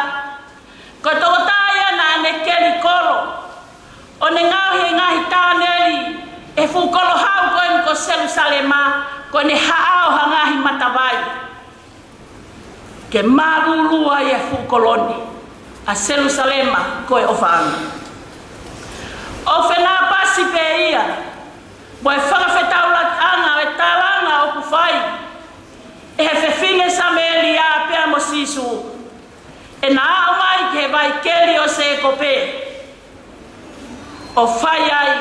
ko e tokotaha ia naʻa ne keli kolo, ʻo ne ngaohi e ngaahi tāneli ʻi he fuʻu kolo hau ko eni ko Selusalema, ko ʻene haʻao ha ngaahi matavai ke mālūlū ai e fuʻu kolo ni, ʻa Selusalema ko e ʻofaʻanga. ʻOku fenāpasi pē ia mo e fakafetaulakiʻanga ʻo e tālanga ʻoku fai ʻe he fefine Samēlia pea mo Sīsū, ʻena aʻu mai ki he vai keli ʻo Sēkope, ʻo fai ai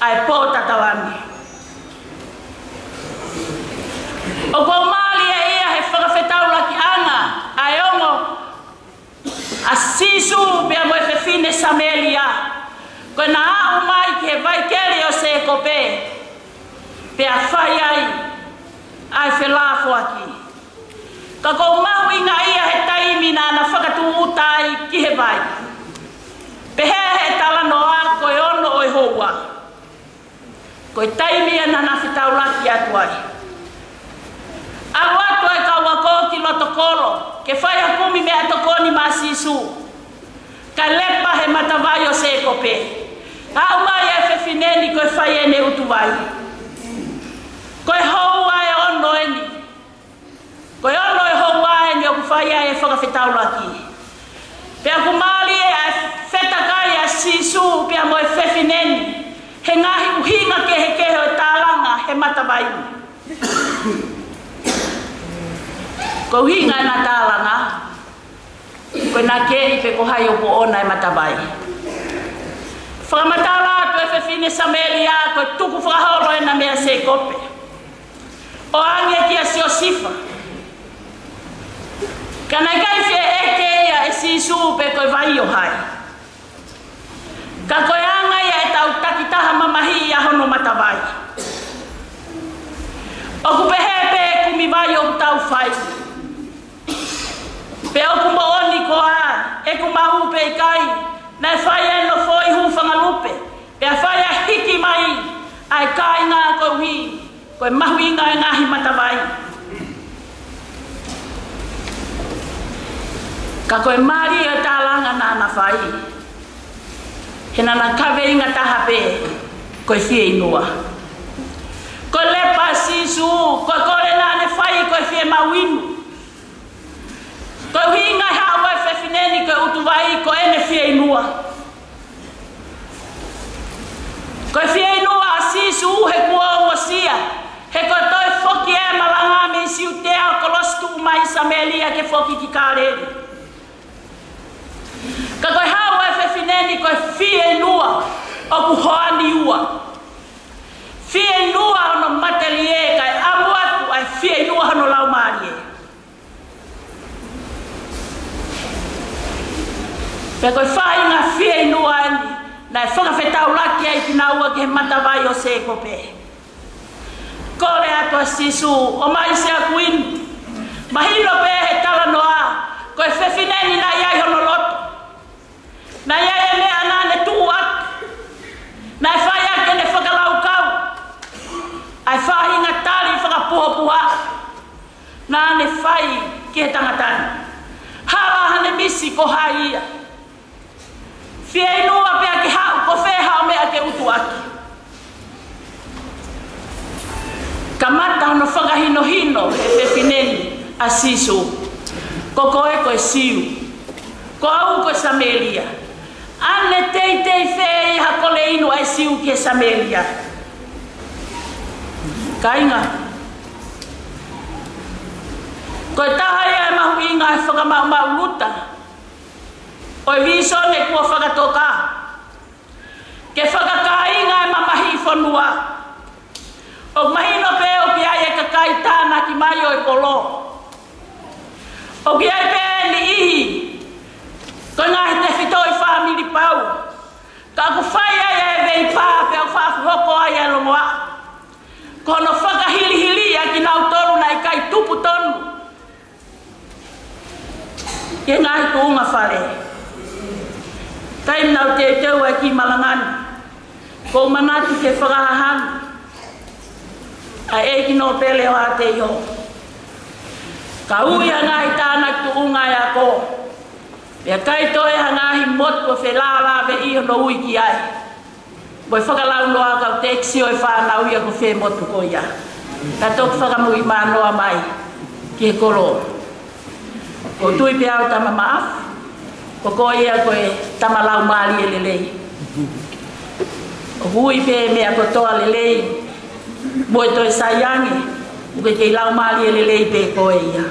ʻa e pō tatau ange. ʻOku ou mālieʻia he fakafetaulakiʻanga ʻa e ongo ʻa Sīsū pea mo e fefine Samēlia. Ko ʻena aʻu mai ki he vaikeli ʻo Sēkope, pea fai ai ʻa e felāfoaki. Ka ʻoku ou mahuʻingaʻia he taimi naʻá na fakatūʻuta ai ki he vai. Pehē ʻe he talanoa ko e ono ʻo e houa, ko e taimi ia naʻá na fetaulaki atu ai. ʻAlu atu e kau ako ki loto kolo ke fai ha kumi meʻatokoni maʻa Sīsū. Kae lepa he matavai ʻo Sēkope. Aʻu mai e fefine ni ko e fai ʻene ʻutuvai. Ko e houa ʻe ono eni. Ko e ono e houa eni ʻoku fai ai e fakafetaulaki. Pea ʻoku mālie ʻa e fetakai ʻa Sīsū pea mo e fefine ni he ngaahi ʻuhinga kehekehe ʻo e tālanga he matavai. Ko e ʻuhinga ʻena tālanga, ko ʻena kei pe ko hai ʻoku ʻoʻona e matavai. Fakamatala atu e fefine Samēlia ko e tukufakaholo ʻena meia Sēkope, ʻo ʻange kia Siosifa. Ka naʻe ʻikai fie ʻeke ia ʻe Sīsū pe ko e vai ʻo hai. Ka ko e anga ia ʻetau takitaha mamahiʻi ʻa hono matavai. ʻOku pehē pē kumi vai ʻoku tau fai. Pe ʻoku moʻoni koā, ʻeku maʻu pe ʻikai, naʻe fai ʻa e nofo ʻi Hufangalupe, pea fai ʻa e hiki mai ʻa e kāinga koeʻuhi ko e mahuʻinga e ngaahi matavai. Ka ko e mālie e tālanga naʻá na fai, he naʻá na kaveinga taha pē, ko e fieinua. Ko e lepa ʻa Sīsū, ko e kole naʻá ne fai ko e fiemaʻu inu. Ko e ʻuhinga e haʻu e fefine ni ko e ʻutuvai ko ʻene fieinua. Ko e fieinua ʻa Sīsū he kuo ongosia, he ko e toe foki e malanga mei Siutea ʻo kolosi tuʻu mai Samēlia ke foki ki Kāleli. Ka ko e haʻu e fefine ni ko e fieinua ʻoku hoani ua. Fieinua hono matelie kae ʻamu atu ʻa e fieinua hono laumālie. Pea ko e faʻahinga fieinua eni naʻe fakafetaulaki ai kinaua ki he matavai ʻo Sēkope. Kole atu ʻa Sīsū, ʻomai siʻaku inu. Mahino pē he talanoa, ko e fefine ni naʻe ʻi ai hono loto. Naʻe ʻi ai e meʻa naʻá ne tuʻu ʻaki. Naʻe fai ʻaki ʻene fakalaukau ʻa e faʻahinga tali fakapuhāpuhā naʻá ne fai ki he tangata ni. Hala haʻane misi ko hai ia. Fieinua pea ke haʻu ko fē haʻo meʻa ke utu ʻaki. Kamata hono fakahinohino e fefine ni ʻa Sīsū. Ko koe ko e Siu. Ko au ko e Samēlia. ʻAne teitei fē ʻi ha kole inu ʻa e Siu ki he Samēlia. Kāinga. Ko e taha ia e mahuʻinga e fakamaʻumaʻuluta ʻo e vīsone kuo fakatoka. Ke fakakāinga e mamahiʻi fonua. ʻOku mahino pē ʻoku ʻi ai e kakai tānaki mai ʻo e kolo. ʻOku ʻi ai pē niʻihi ko e ngaahi tefitoʻi fāmili pau. Ka ʻoku fai ai e veipā pea ʻoku faʻa hoko ai e longoaʻa. Ko hono fakahilihili ʻa kinautolu naʻe ʻikai tupu tonu ʻi he ngaahi tuʻunga fale. Taimi naʻá ku teuteu ai ki Malangani, ʻoku ou manatu ki he fakahāhā ʻa e ʻEiki Nōpele ʻo ʻAteio. Ka ui ha ngaahi tānaki tuʻunga ʻa e ako, pea ʻikai toe ha ngaahi motu ʻo felālāveʻi hono ui ki ai. Mo e fakalaunoa ka u teʻeki sio e fānau ia ko fē motu ko ia. Ka toki fakamuimui mānoa mai ki he kolo. ʻOku ou tui pē au Tama Maʻafu, ko koe ia ko e tama laumālie lelei. ʻOku ui pē meʻa kotoa lelei, mo e toe sai ange, ʻoku ke kei laumālie lelei pē koe ia.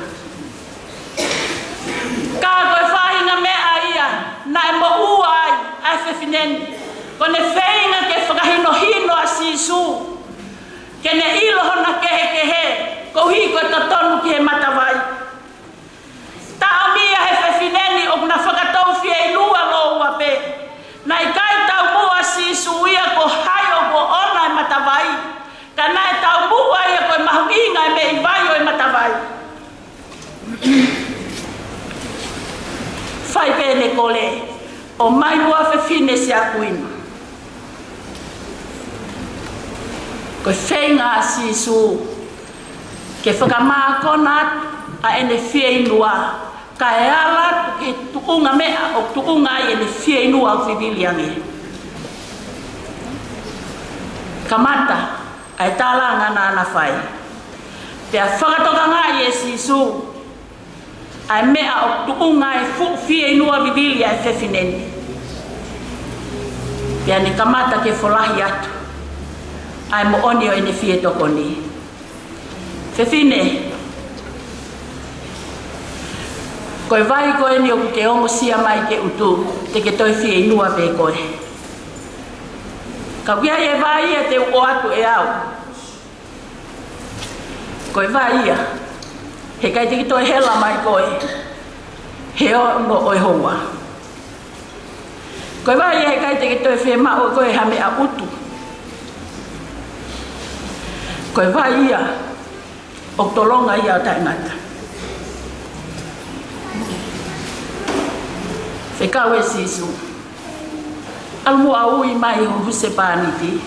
Ka ko e faʻahinga meʻa ia naʻe moʻua ai ʻa e fefine ni, ko ʻene feinga ke fakahinohino ʻa Sīsū, ke ne ʻilo hona kehekehe, koeʻuhi ko e totonu ki he matavai. Taʻomia he fefine ni ʻoku na fakatou fieinua lōua pē. Naʻe ʻikai taumuʻa ʻai pē ʻene kole, ʻomai muʻa fefine Siakuina. Ko e feinga ʻa Sīsū ke fakamākona atu ʻa ʻene fieinua, kae ala atu ki he tuʻunga meʻa ʻoku tuʻunga ai ʻene fieinua ʻoku vivili ange. Kamata ʻa e tālanga naʻa na fai, pea fakatokangaʻi ʻe Sīsū ʻa e meʻa ʻoku tuʻunga ai e fuʻu fieinua vivili ʻa e fefine ni. Pea ne kamata ke folahi atu ʻa e moʻoni ʻo ʻene fie tokoni. Fefine, ko e vai ko eni ʻoku ke ongosia mai ke utu, te ke toe fieinua pē koe. Ka ʻoku ʻi ai e vai ia te u ʻoatu ʻe au. Ko e vai ia, heʻikai te ke toe hela mai koe he ono ʻo e houa. Ko e vai ia, heʻikai te ke toe fiemaʻu ʻe koe ha meʻa utu. Ko e vai ia ʻoku tolonga ia ʻo taʻengata. Fekau ʻe Sīsū, ʻalu muʻa ʻo ui mai ho husepāniti.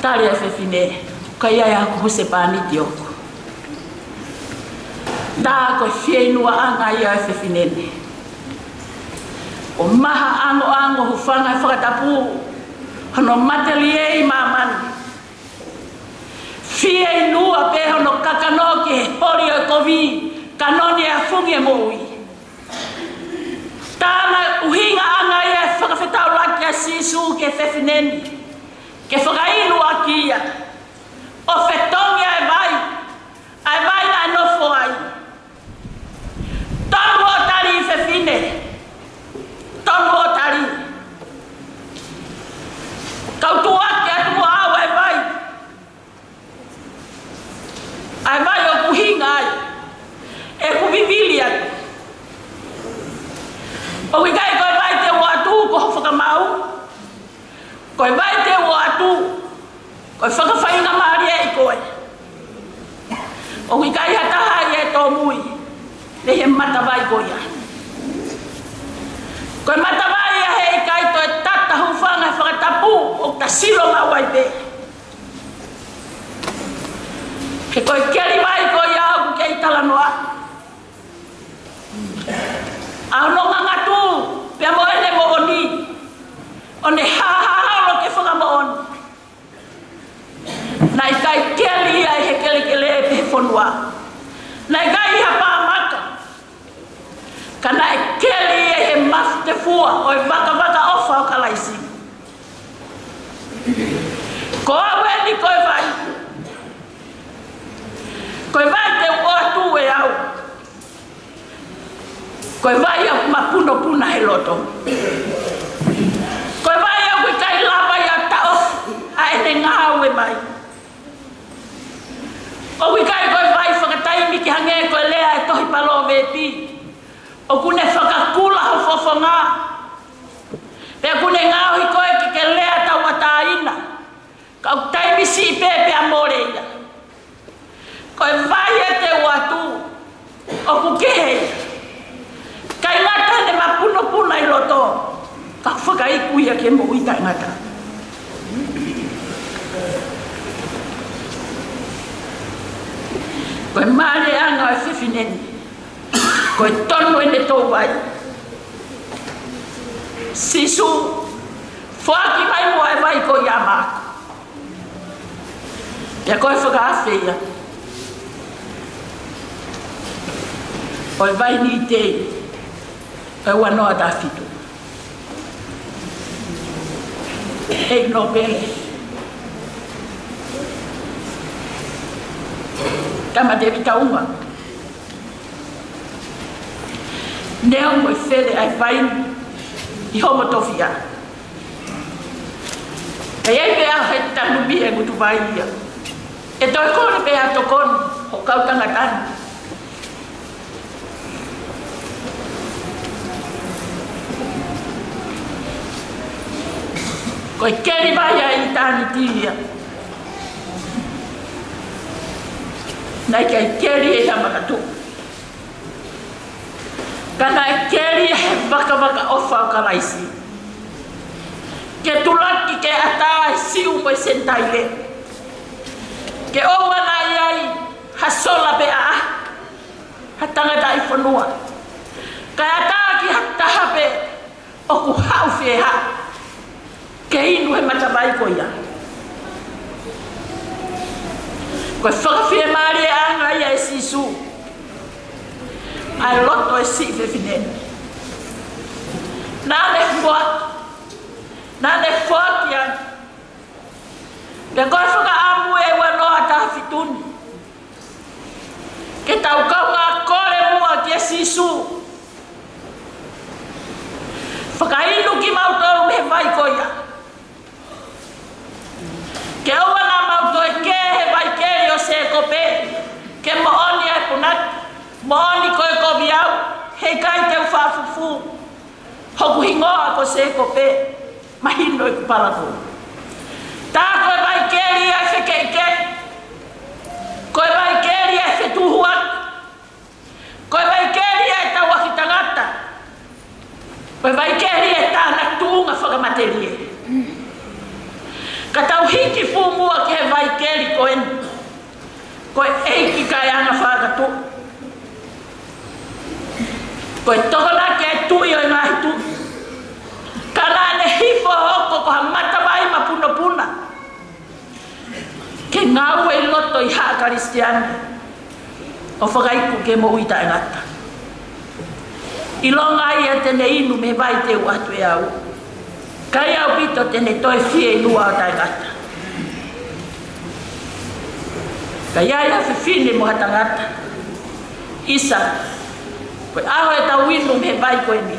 Tali ʻa e fefine, ʻikai ʻi ai haku husepāniti ʻoʻoku. Tā ko e fieinua ʻanga ia ʻa e fefine ni. ʻOku maha angoango, hūfanga he fakatapu, hono matelie ʻi māmani. Fieinua pē hono kakano ki he holi ʻo e kovi, kano ni ʻa e fungi ʻo e moʻui. Tā ʻoku ʻuhinga ʻanga ia e fakafetaulaki ʻa Sīsū ki he fefine ni, ke fakainu ʻaki ia, ʻo fetongi ʻa e vai, ʻa e vai naʻe nofo ai. Tonu ʻo tali, fefine. Tonu ʻo tali. Kau tuʻuaki atu muʻa ʻa e vai. ʻA e vai ʻoku ʻuhinga ai ʻeku vivili atu. ʻOku ʻikai ko e vai te u ʻoatu ko ho fakamaau. Ko e vai te u ʻoatu, ko e fakafaingamālie ʻi koe. ʻOku ʻikai ha taha ia ʻe tōmui mei he matavai ko ia. Ko e matavai ia heʻikai toe tata, hūfanga he fakatapu, ʻoku ta silo maʻu ai pē. He ko e keli vai ko ia ʻoku kei talanoa ʻa hono ngangatu pea mo ʻene moʻoni, ʻo ne hāhāholo ke fakamoʻoni. Naʻe ʻikai keli ia ʻi he kelekele pe he fonua. Naʻe ʻikai ha pā maka. Ka naʻe keli ia ʻi he mafu tefua ʻo e vakavaka ʻofa ʻo Kalaisi. Ko au eni ko e vai. Ko e vai te u ʻoatu ʻe au. Ko e vai ʻoku mapunopuna he loto. Ko e vai ʻoku ʻikai lava ia ʻo taʻofi ʻa ʻene ngāue mai. ʻOku ʻikai ko e vai fakataimi, ke hangē ko e lea ʻa e tohi Palōvepi, ʻoku ne fakakula ho fofonga, pea ʻoku ne ngaohi koe ke ke lea tauʻatāina. Ka ʻoku taimi siʻi pē pea mole ia. Ko e vai ē te u ʻoatu, ʻoku kehe ia. ʻIkai ngata ʻene mapunopuna ʻi loto, ka ʻoku fakaiku ia ki he moʻui taʻengata. Ko e mālie ʻanga ʻo e fefine ni. Ko e tonu ʻene tō vai. Sīsū, foaki mai muʻa e vai ko ia maʻaku. Pea ko e fakaafe ia ʻo e vai ni te, ʻo e ua noa taha fitu. ʻEiki Nōpele, Tama Tēvita Uma, neongo e fele ʻa e vai ni ʻi homo tofiʻa, ʻe ʻi ai pē ʻa e tanumia e ngutu vai ia. ʻE toe kole pē ʻa e tokoni ho kau tangata ni. Ko e keli vai ʻa ʻitāniti ia. Naʻe ʻikai keli ʻe ha makatuʻu. Ka naʻe keli he vakavakaʻofa ʻo Kalaisi ke tulaki ke ʻatā e Siu mo e Senitaile, ke ʻoua naʻa ʻi ai ha sola pe ʻaʻahi, ha tangataʻi fonua, kae ʻatā ki ha taha pē ʻoku haʻu fie haʻu ke inu he matavai ko ia. Ko e fakafiemālieʻanga ia ʻe Sīsū ʻa e loto ʻo e siʻi fefine. Naʻa ne foaki, naʻa ne foaki ia. Pea ko e fakaʻamu ʻe ua noa taha fitu ni ke tau kaungā kole muʻa kia Sīsū: Fakainu kimautolu mei he vai ko ia, ke ʻoua naʻa mau toe kē he vaikeli ʻo Sēkope, ke moʻoni ʻa e punake, moʻoni ko e kovi au, heʻikai te u faʻa fufū hoku hingoa ko Sēkope, mahino ʻeku palakū. Tā ko e vaikeli ʻa e fekeʻikeʻi, ko e vaikeli ʻa e fetuhuaki, ko e vaikeli ʻa e tauʻaki tangata, ko e vaikeli ʻa e tānaki tuʻunga fakamatelie. Ka tau hiki fū muʻa ki he vaikeli ko eni. Ko e ʻEiki kae anga fakatuʻi, ko e Tokonaki ʻo e Tuʻi ʻo e ngaahi tuʻi. Ka naʻa ne hifo hoko ko ha matavai mapunopuna ke ngāue ʻi loto ʻi haʻa Kalisitiane ʻo fakaiku ke moʻui taʻengata. ʻIlonga ia te ne inu mei he vai te u ʻoatu ʻe au, ʻikai ʻaupito te ne toe fieinua ʻo taʻengata. Ka ʻi ai ha fefine mo ha tangata, ʻisa, ko e ʻaho ʻe tau inu mei he vai ko eni,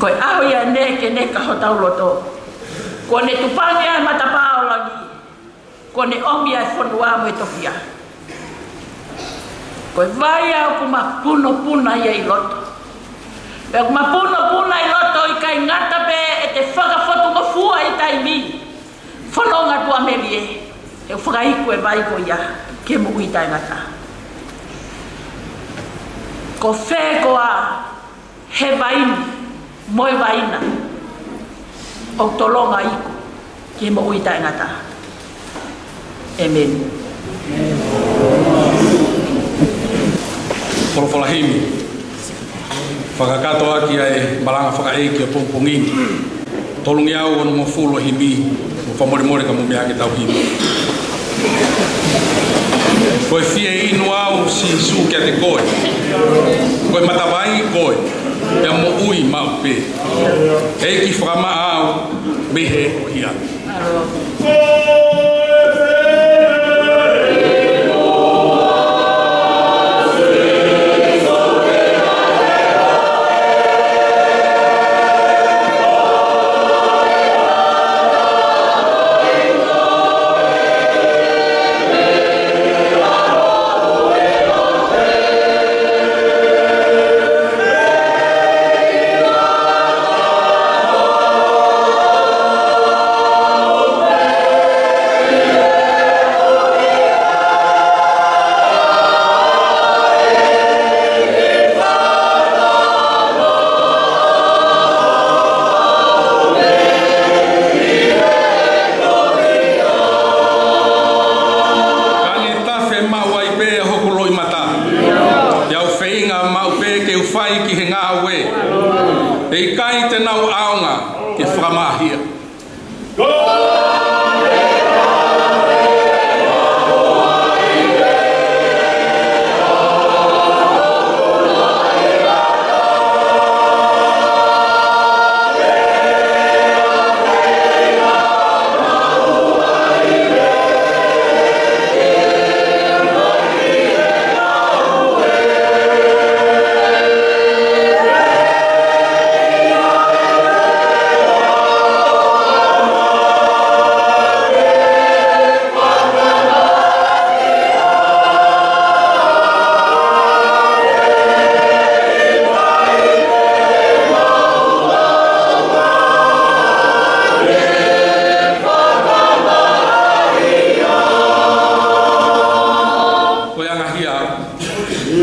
ko e ʻaho ia ʻe nēkeneka hotau loto. Kuo ne tupangi ʻa e matapā ʻo langi, kuo ne ʻomi ʻa e fonua mo e tofiʻa. Ko e vai ia ʻoku mapunopuna ia ʻi loto. Pea ʻoku mapunopuna ʻi loto ʻikai ngata pē ʻete fakafotungofua ʻi taimi, fononga tuʻamelie, he ʻoku fakaiku e vai ko ia ke moʻui taʻengata. Ko fē koā he vai ni mo e vai na ʻoku tolonga iku ki he moʻui taʻengata? ʻĒmeni. Folofola himi. Fakakakato ʻaki ʻa e malanga fakaʻeiki ʻo e pongipongi ni. Tolungeau onongofulu himi, mo fakamolemole ka mou meʻa ke tau himi. Ko e fie inu au Sīsū kiate koe. Ko e matavai koe, pea moʻui maʻu pē. ʻEiki fakamaʻa au mei he hia. Ka ne tafe maʻu ai pē hoku loʻimata, pea u feinga maʻu pē ke u fai ki he ngāue. ʻE ʻikai te nau ʻaonga ke fakamahia.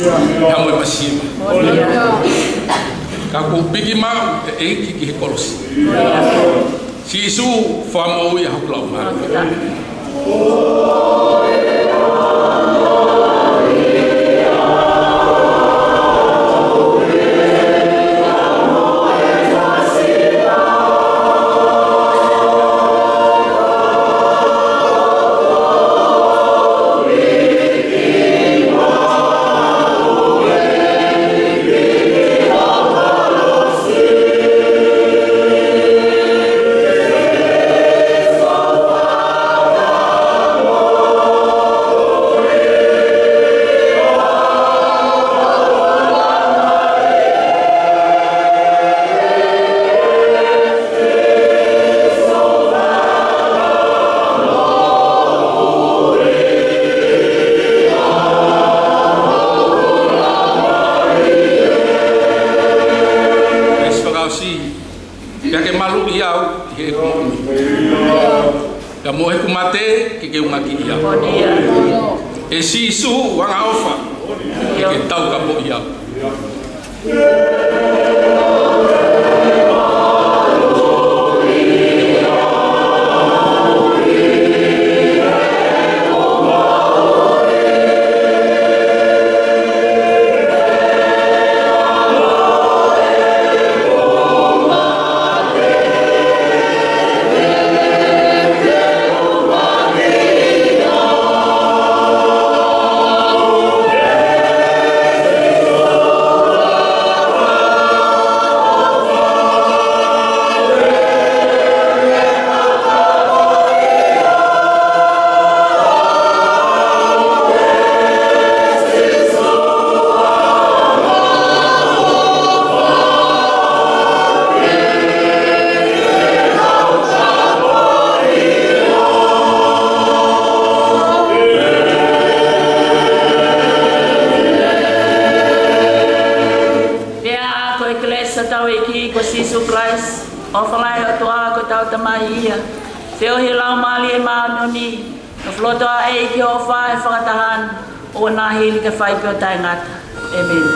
Ka mo e masiva. Ka kuo piki maʻu ʻe he ʻEiki ki he kolosi. Sīsū, fakamoʻui ʻa hoku laumālie. Veesi fakaʻosi, pea ke maluʻi au ʻi heʻeku moʻui, pea mo ʻeku mate ke ke ungakiʻi au. ʻE Sīsū, ʻoku ou angaʻofa ke ke taukapoʻi au. Pea ko e kelesi ʻa hotau ʻEiki ko Sīsū Kalaisi, ʻofa lahi ʻa e ʻOtua ko hotau Tamai, feohi ʻa e Laumālie Māʻoniʻoni, ʻofa atu ʻa e ʻEiki ʻofa ʻi he fakataha ni, ʻoua naʻa hili kae fai pē ʻo taʻengata. ʻĒmeni.